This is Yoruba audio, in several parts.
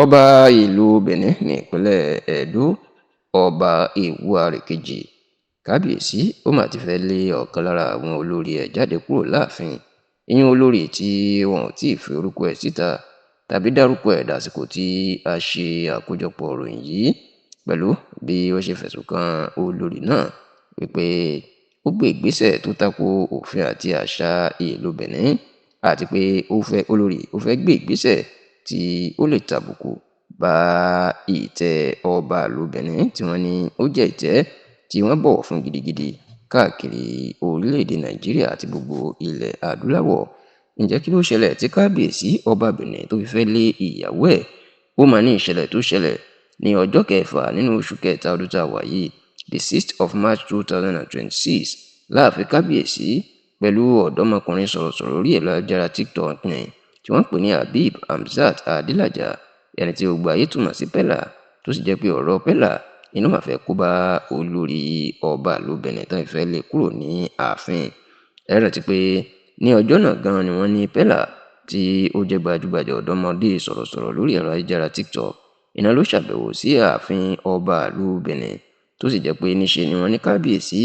Ọba ìlú Benin nípínlẹ̀ Edo, Ọba Ewuare Kejì, Kábíyèsí, ó mà ti fẹ́ẹ́ lé ọ̀kan lára àwọn olórí ẹ̀ jáde kúrò láàfin. Ìyẹn olórí tí wọn ò tí ì fi orúkọ ẹ̀ síta tàbí dárúkọ ẹ̀ dásìkò tí a ṣe àkójọpọ̀ ìròyìn yìí, pẹ̀lú bí ó ṣe fẹ̀sùn kan olórí náà wípé ó gbé ìgbésẹ̀ tó tako òfin àti àṣà ìlú Benin, àti pé ó fẹ́ olórí ó fẹ́ gbé ìgbésẹ̀ tí ó lè tàbùkù bá ìtẹ́ ọba ìlú Benin tí wọ́n ní ó jẹ́ ìtẹ́ tí wọ́n bọ̀wọ̀ fún gidigidi káàkiri orílẹ̀-èdè Nàìjíríà àti gbogbo ilẹ̀ adúláwọ̀. Ǹjẹ́ kí ló ṣẹlẹ̀ tí kábíyèsí ọba Benin tó fi fẹ́ lé ìyàwó ẹ̀? Ó mà ní ìṣẹ̀lẹ̀ tó ṣẹlẹ̀ ní ọjọ́ kẹfà nínú oṣù kẹta ọdún tá a wà yìí, the 6th of March 2026, láàfin kábíyèsí pẹ̀lú ọ̀dọ́mọkùnrin sọ̀rọ̀sọ̀rọ̀ orí ẹ̀rọ ayélujára TikTok ní tí wọ́n ń pè ní Habeeb Hamzat Adélájà, ẹni tí gbogbo ayé túmọ̀ sí Pella, tó sì jẹ́ pé ọ̀rọ̀ Pella inú mà fẹ́ kó bá olórí ọba ìlú Benin tán ìfẹ́ lé kúrò ní ààfin. Ẹ rántí pé ní ọjọ́ náà gan-an ni wọ́n ní Pella, tí ó jẹ́ gbajúgbajà ọ̀dọ́mọdé sọ̀rọ̀sọ̀rọ̀ lórí ẹ̀rọ ayélujára TikTok, iná ló ṣàbẹ̀wò sí ààfin ọba ìlú Benin, tó sì jẹ́ pé níṣe ni wọ́n ní kábíyèsí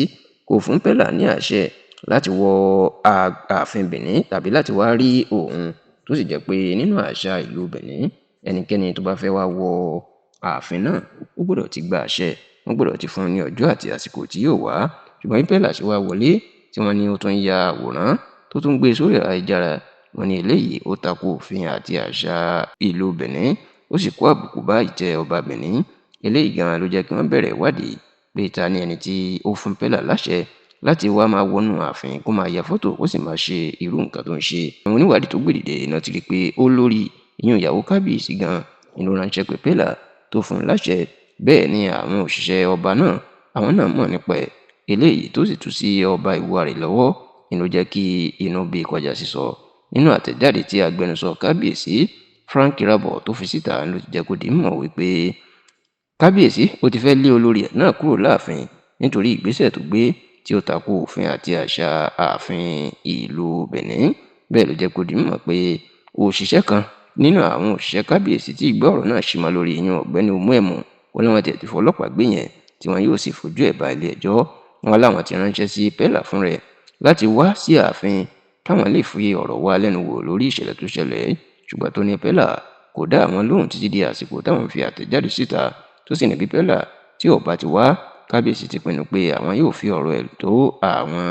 kò fún Pella ní àṣẹ láti wọ ààfin Benin tàbí láti wá rí òun, tó sì jẹ́ pé nínú àṣà ìlú Benin, ẹnikẹ́ni tó bá fẹ́ wá wọ ààfin náà ó gbọ́dọ̀ ti gba àṣẹ, wọ́n gbọ́dọ̀ ti fún un ní ọjọ́ àti àsìkò tí yóò wá. Ṣùgbọ́n bí Pella ṣe wá wọlé tí wọ́n ní ó tún ya àwòrán tó tún gbé sórí ayélujára, wọ́n ní eléyìí ó tako òfin àti àṣà ìlú Benin, ó sì kó àbùkù bá ìtẹ́ ọba Benin. Eléyìí gan-an ló jẹ́ kí wọ́n bẹ̀rẹ̀ ìwádìí pé ta ni ẹni tí ó fún Pella láṣẹ láti wá máa wọnú ààfin kó máa ya fọ́tò ó sì máa ṣe irú nǹkan tó ń ṣe. Àwọn oníwádìí tó gbèdìde iná ti rí i pé ó lórí ìyún ìyàwó kábíyèsí gan-an inú ránṣẹ́ pé Pella tó fún un láṣẹ. Bẹ́ẹ̀ ni àwọn òṣìṣẹ́ ọba náà, àwọn náà mọ̀ nípa ẹ̀. Eléyìí tó sì tú sí ọba Ewuare lọ́wọ́ ni ló jẹ́ kí inú bí kọjá sísọ. Nínú àtẹ̀jáde tí agbẹnusọ kábíyèsí Frank Irabor tó fi síta ló ti jẹ́ kó di mímọ̀ wípé kábíyèsí ó ti fẹ́ lé olórí ẹ̀ náà kúrò láàfin nítorí ìgbésẹ̀ tó gbé tí ó tako òfin àti àṣà ààfin ìlú Benin. Bẹ́ẹ̀ ló jẹ́ kó di mímọ̀ pé òṣìṣẹ́ kan nínú àwọn òṣìṣẹ́ kábíyèsí tí ìgbọ́ ọ̀rọ̀ náà ṣì mọ́ lórí ìyún ọ̀gbẹ́ni Omuemu, ó ní wọ́n tiẹ̀ ti fọlọ́pàá gbé yẹn tí wọn yóò sì fojú ẹ̀ bá ilé ẹjọ́. Wọn láwọn ti ránṣẹ́ sí Pella fún rẹ̀ láti wá sí ààfin káwọn lè fi ọ̀rọ̀ wá lẹ́nu wò lórí ìṣẹ̀lẹ̀ tó ṣẹlẹ̀, ṣùgbọ́n tó ní Pella kò dá àwọn lóhùn títí di àsìkò táwọn fi àtẹ̀jáde síta, tó sì ní bí Pella tí ò bá ti wá, kábíyèsí ti pinnu pé àwọn yóò fi ọ̀rọ̀ ẹ̀ tó àwọn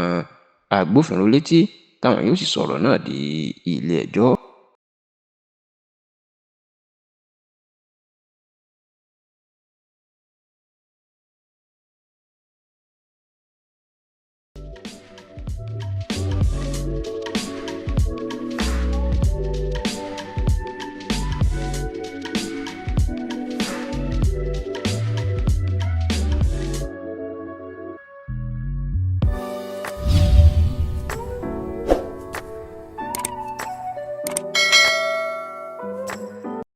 agbófinró létí táwọn yóò sì sọ̀rọ̀ náà di ilé ẹjọ́.